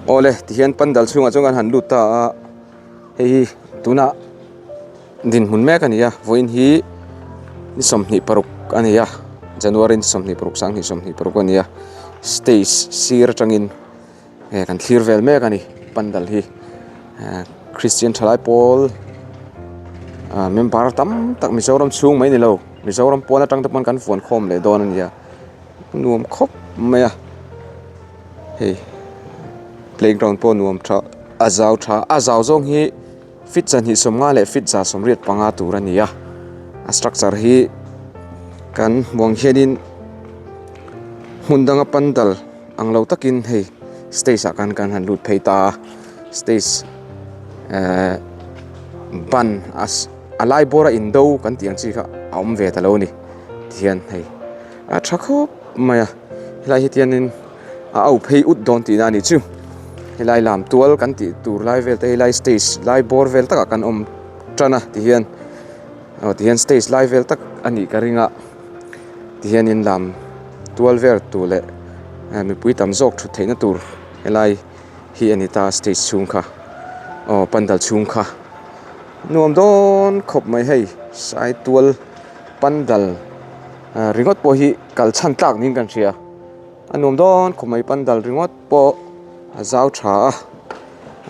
Awle tihian pandal chhungah chuan kan han lut ta a hei hi tunah dinhmun mek a ni a vawiin hi ni 26 a ni a January ni 26 2026 a ni a stage sir atangin eh kan thlir vel mek a ni pandal hi eh Christian thalai pawl ah member tam tak Mizoram chhung mai ni lo Mizoram pawn atang te pawn kan fuan khawm leh dawn a ni a nuam khawp mai a hei playground pawh nuam tha a zau tha a zau zawng hi feet 250 leh feet 185 tur a ni a a structure hi kan hmuh ang hianin hmun danga pandal ang lo takin hei stage ah khan kan han lut phei ta a stage ehh ban a a lai bawr a indo kan tih ang chi kha a awm ve ta lo a ni tihian hei a tha khawp mai a helai hi tianin a au phei ut dawn tihna a nih chu helai lam tual kan tih tur lai vel te helai stage lai bawr vel takah kan awm tan a tihian aw tihian stage lai vel tak a nih ka ring a tihianin lam tual vel tur leh mipui tam zawk thut theihna tur helai hi a ni ta stage chhung kha aw pandal chhung kha nuam dawn khawp mai hei sai tual pandal ringawt pawh hi kal chhan tlak niin kan hria a nuam dawn khawp mai pandal ringawt pawh a zau tha a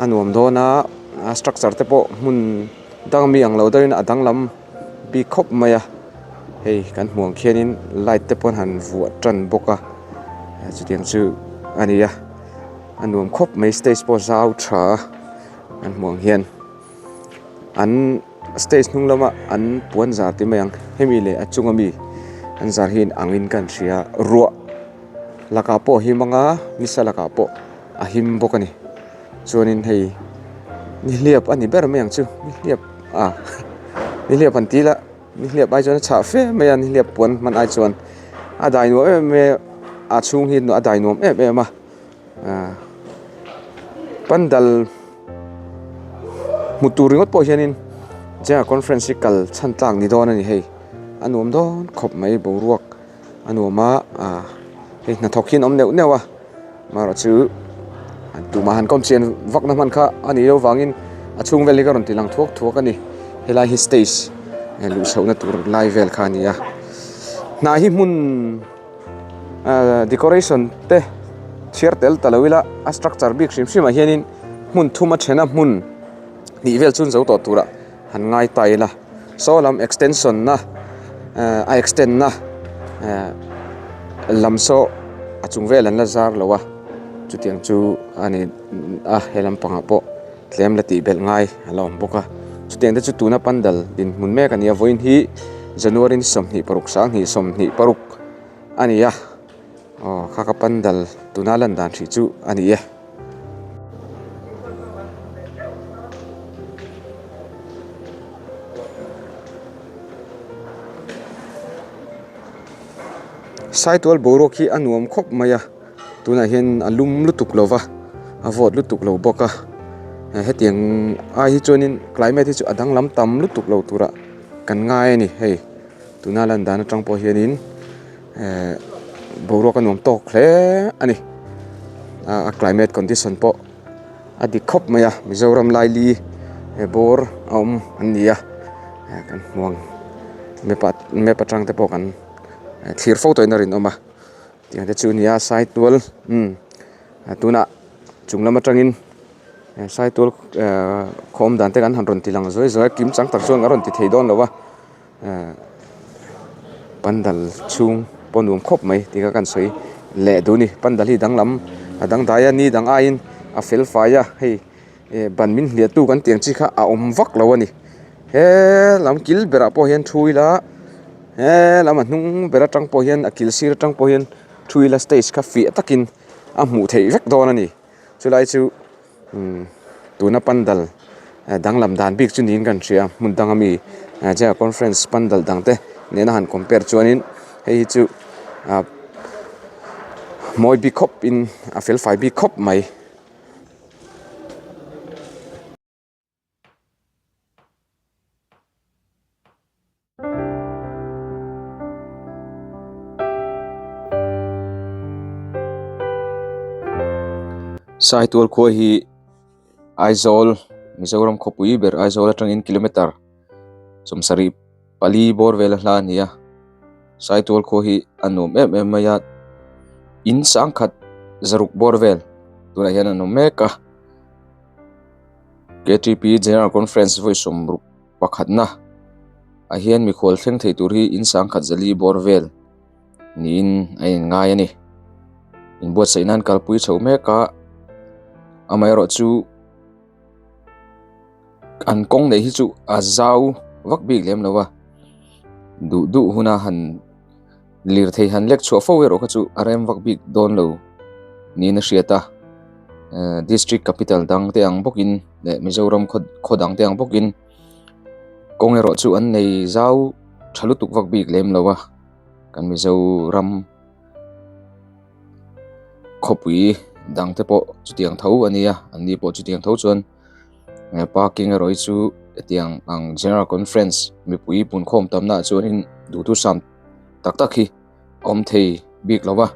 a nuam dawn a a structure te pawh hmun dang ami ang lo deuhin a danglam bik khawp mai a hei kan hmuh ang khianin light te pawh an han vuah tan bawk a chutiang chu a ni a a nuam khawp mai stage pawh a zau tha a kan hmuh ang hian an stage hnung lama an puan zar ti mai ang hemi leh a chunga mi an zar hi in ang in ka hria ruah lakah pawh a him anga nisa lakah pawh a him bawk a ni chuanin hei nihliap a ni ber mai ang chu nihliap ah nihliap an ti la nihliap ai chuan a chhah fe mai a nihliap puan hman ai chuan a dai nuam em em a chhung hi a dai nuam em em a. Pandal hmu tur ringawt pawh hianin General Conference hi kal chhan tlak ni dawn a ni hei a nuam dawn khawp mai boruak a nuam a ah hei hnathawk hi an awm neuh neuh a amaherawh chu tumah han kawm chian vak na hman kha a nih loh vangin a chhung vel hi ka rawn ti lang thuak thuak a ni helai hi stage luh chhoh na tur lai vel kha a ni a hna hi hmun. Decoration te chhiar tel ta lo ila a structure bik hrim hrim ah hianin hmun thum a then a hmun hnih vel chu zo tawh turah han ngai ta ila saw lam extension na a extend na lam saw a chung vel an la zar lo a chutiang chu a ni a he lampangah pawh tlem la tih belh ngai a la awm bawk a chutiang te chu tuna pandal dinhmun mek a ni a vawiin hi January ni 26 sanghnih 26 a ni a aw kha ka pandal tuna lan dan hrih chu a ni e. Saitual boruak hi a nuam khawp mai a. Tunah hian a lum lutuk lo va, a vawt lutuk lo bawk a, hetiang ai hi chuanin climate hi chu a danglam tam lutuk lo turah kan ngai a ni hei tuna lan dan atang pawh hianin ehh boruak a nuam tawk hle a ni a climate condition pawh a dik khawp mai a Mizoram laili bawr a awm an ni a kan hmu ang map ah map atang te pawh kan thlir fo tawhin a rinawm a. Tiang te chu a ni a saitual umm tunah chung lam atangin saitual ehh khaw awm dan te kan han rawn ti lang zuai zuai a kim chang tak chuan a rawn ti thei dawn lo a ehh pandal chhung pawh nuam khawp mai tih kha kan sawi leh duh a ni pandal hi danglam a dangdai a ni dang aiin a fel fai a hei eh ban min hliah tu kan tih ang chi kha a awm vak lo a ni he lam kil berah pawh hian thu ila he lam a hnung ber atang pawh hian a kil sir atang pawh hian thu ila stage kha fiah takin a hmuh theih vek dawn a ni chulai chu umm tuna pandal danglam dan bik chu niin kan hria hmun dang ami general conference pandal dang te nena han compare chuanin hei hi chu ah mawi bik khawp in a fel fai bik khawp mai. Saitual khua hi Aizawl Mizoram khawpui ber Aizawl atangin kilometer 70 pali bawr vel a hla a ni a Saitual khua hi a nuam em em mai a in sangkhat zaruk bawr vel tunah hian an awm mek a K T P General Conference vawi sawmruk pakhatna ah hian mikhual thleng thei tur hi in sangkhat zali bawr vel niin a inngai a ni inbuatsaih nan kalpui chho mek a amaherawhchu an kawng neih hi chu a zau vak bik lem lo a duh duh huna han lirthei han lek chhuah fo erawh kha chu a rem vak bik dawn lo niin a hriat a ehh district capital dang te ang bawkin leh Mizoram khaw khaw dang te ang bawkin kawng erawh chu an nei zau tha lutuk vak bik lem lo a kan Mizoram khawpui dang te pawh chutiang tho a nia an ni pawh chutiang tho chuan parking erawh hi chu hetiang ang general conference mipui punkhawm tamna ah chuanin duhthusam tak tak hi a awm thei bik lo va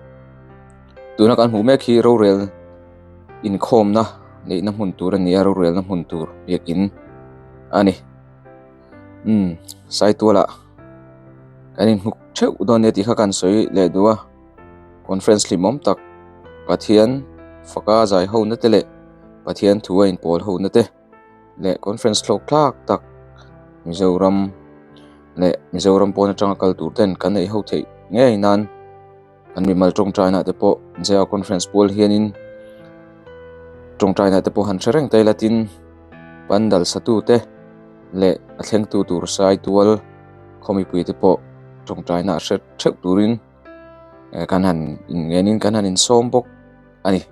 tuna kan hmuh mek hi rorel inkhawmna neihna hmun tur a ni a rorelna hmun tur biakin a ni umm saitual ah kan inhmu theuh dawn nia tih kha kan sawi leh duh a conference hlimawm tak Pathian faka zai ho na te leh Pathian thu a inpawl ho na te leh conference hlawk thlak tak Mizoram leh Mizoram pawn atanga kal tur ten kan neih ho theih ngei nan an mimal tawngtaina te pawh Jaya conference pual hianin tawngtaina te pawh han hre reng ta ila tin pandal satu te leh a thlengtu tur saitual khaw mipui te pawh tawngtaina hre theuh turin kan han inngenin kan han insawm bawk a ni.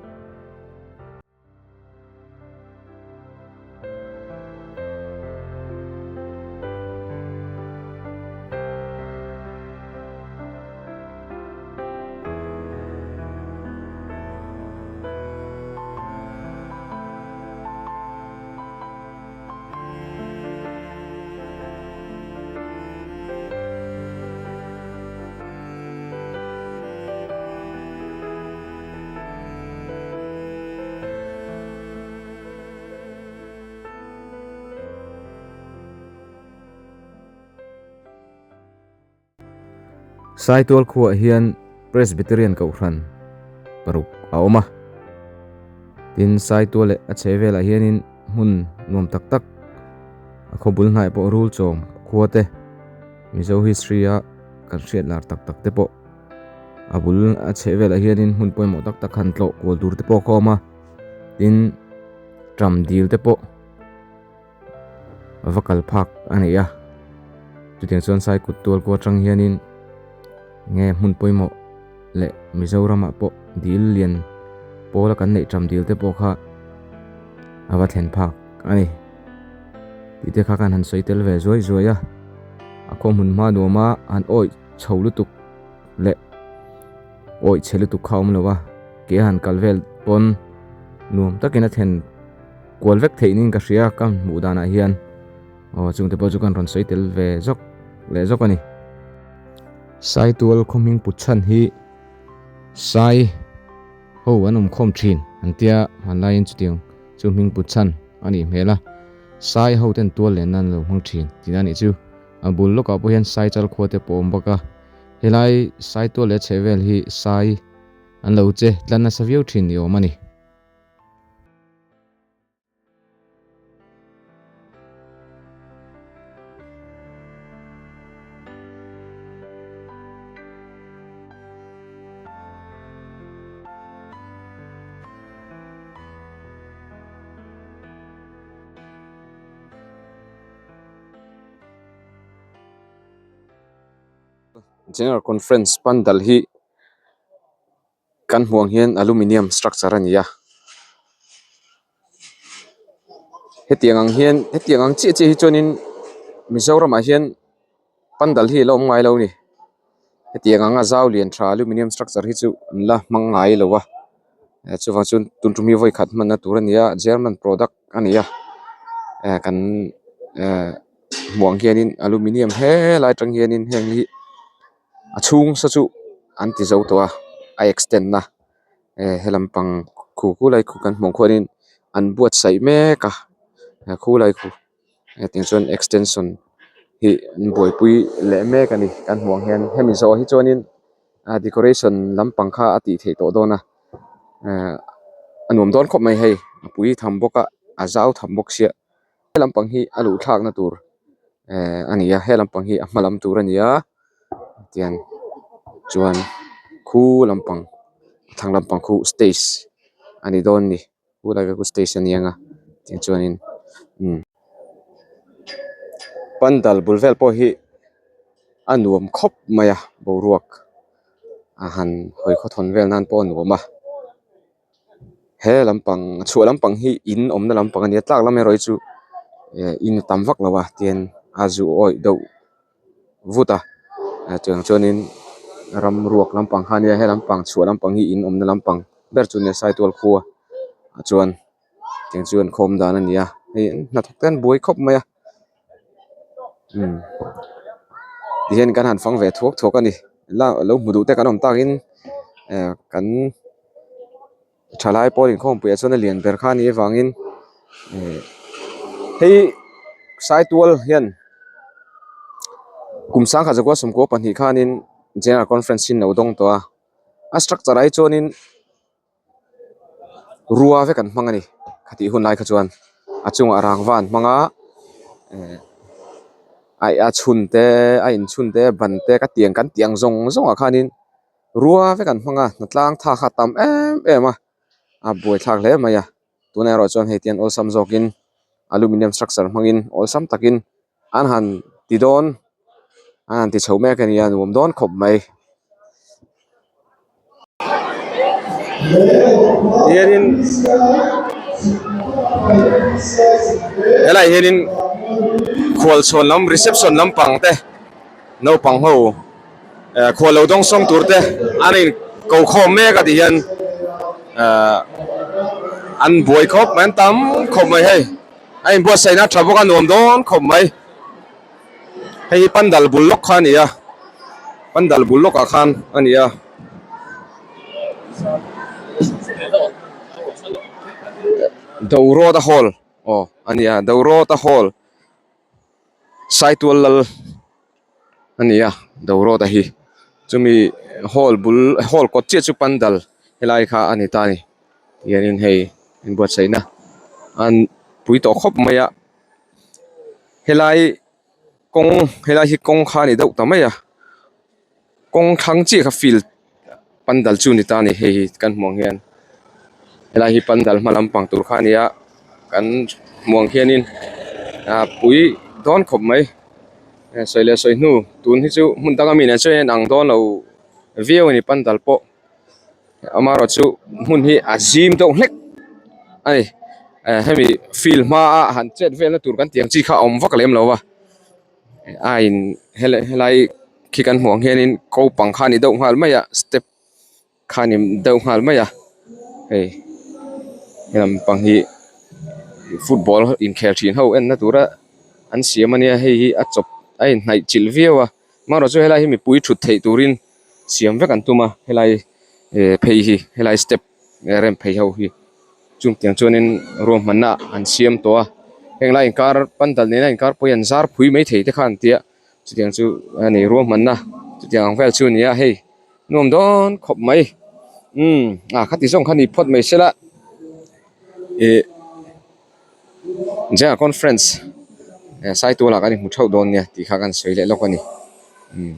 Saitual khuaah hian Presbyterian Kohhran paruk a awm a. Tin, Saitual leh a chhe velah hianin hmun nuam tak tak a khaw bul hnai pawh rul chawm khua te, Mizo history a kan hriat lar tak tak te pawh a bul a chheh velah hianin hmun pawimawh tak tak han tlawh kual tur te pawh a awm a tin ṭam dil te pawh va kal phak a nei a chutiang chuan sai kut tual kual atang hianin nge hmun pawimawh leh Mizoramah pawh dil lian pawla kan neih ṭam dil te pawh kha a va thlen phak a ni tih te kha khan han sawi tel ve zuai zuai a a khaw hmun hma nuama han awih chho lutuk leh awih chhe lutuk kha a awm lo a ke a han kal vel pawn nuam takin a thlen kual vek theih niin ka hria ka hmuh danah hian aw chungte pawh chu kan rawn sawi tel ve zawk leh zawk a ni. Saitual khaw hming put chhan hi Sai ho an awm khawm thin an tia hmanlaiin chutiang chu hming put chhan a nih hmel a Sai ho ten tual len nan lo hmang thin tihna a nih chu. A bul lawkah pawh hian sai chal khua te pawh a awm bawk a, helai sai tual leh chheh vel hi sai an lo che tlan nasa viau thin ni awm a ni. General Conference pandal hi kan hmuh ang hian aluminium structure a ni a hetiang ang hian hetiang ang chiah chiah hi chuanin Mizoramah hian pandal hi a la awm ngai lo a ni hetiang anga zau lian tha aluminium structure hi chu an la hmang ngai lo a chuvang chuan tun tum hi vawi khat hmanna tur a ni a German product a ni a eh kan eh hmuh ang hianin aluminium helai atang hianin heng hi a chhung sa chu an ti zo tawh a a extend na eh he lampang. Khu khulai khu kan hmuh ang khuanin an buatsaih mek a khulai khu hetiang chuan extension hi an buaipui leh mek a ni kan hmuh ang hian hemi zawh hi chuanin a decoration lampang kha a tih theih tawh dawn a ehh a nuam dawn khawp mai hei a pui tham bawk a a zau tham bawk sia he lampang hi a luh thlak na tur ehh a ni a he lampang hi a hma lam tur a ni a tiang chuan khu lampang thlang lampang khu stage a ni dawn a ni khu lai vel khu stage a ni ang a tiang chuanin umm pandal bul vel pawh hi a nuam khawp mai a boruak a han hawi khawthawn vel nan pawh a nuam a he lampang chhuah lampang hi in awmna lampang a ni a tlak lam erawh hi chu eh in a tam vak lo a tian a zu awih deuh vut a tiang chuanin ram ruak lampang kha a nia he lampang chhuah lampang hi in awmna lampang ber chu a nia saitual khua ah chuan tiang chu an khawm dan a ni a hei hnathawk te an buai khawp mai a umm tihian kan han fang ve thuak thuak a ni la lo hmu duh te kan awm takin eh kan thalai pawl inkhawmpuiah chuan a lian ber kha a nih avangin eh hei saitual hian kum sangkhat zakua sawmkua pahnih khanin general conference hi an lo dawng tawh a a structure ah hi chuanin rua vek an hmang a ni khatih hun lai kha chuan a chungah rangva an hmang a eh a chhun te a inchhun te ban te ka tiang kan tih ang zawng zawng ah khanin rua vek an hmang a hnatlang tha kha a tam em em a a buaithlak hle mai a tunah erawh chuan hei tian awlsam zawkin aluminium structure hmangin awlsam takin an han ti dawn an han ti chho mek a ni a nuam dawn khawp mai. Hianin helaiah hianin khualchhawn lam reception lampang te naupang ho eh khual lo dawng sawng tur te an in ko khawm mek a ti hian eh an buai khawp mai an tam khawp mai hei a inbuatsaihna a tha bawk a nuam dawn khawp mai hei hi pandal bul lawk kha a ni a pandal bul lawkah khan a ni a. Dorawta hall aw a ni a Dorawta hall Saitual lal a ni a Dorawta hi chumi hall bul hall kawt chiah chu pandal helai kha a ni ta a ni tihianin hei inbuatsaihna an pui tawh khawp mai a helai kawng helai hi kawng kha a ni deuh ta mai a kawng thlang chiah kha field pandal chu a ni ta a ni hei hi kan hmuh ang hian helai hi pandal hma lampang tur kha a ni a kan hmuh ang hianin ah pui dawn khawp mai sawi leh sawi hnu tun hi chu hmun danga mi nen chuan a inang dawn lo viau a ni pandal pawh. Amaherawh chu hmun hi a zim deuh hlek a ni eh hemi field hmaa han chet velna tur kan tih ang chi kha a awm vak lem lo va a in helai khi kan hmuh ang hianin ko pang kha a ni deuh nghal mai a step kha a ni deuh nghal mai a hei he lampang hi football inkhel thin ho enna tura an siam a nia hei hi a chawp a inhnaih chilh viau a amaherawh chu helai hi mipui thut theih turin. Siam vek an tum a helai eh phei hi helai step rem phei ho hi chungtiang chuanin ruahmanna an siam tawh a heng lai inkar pandal nena inkar pawh hi an zar phui mai thei te kha an tia chutiang chu a ni ruahmanna chutiang ang vel chu a ni a hei nuam dawn khawp mai umm ah khati zawng kha ni phawt mai sela ih General Conference eh Saitual ah kan inhmu theuh dawn nia tih kha kan sawi leh lawk a ni umm.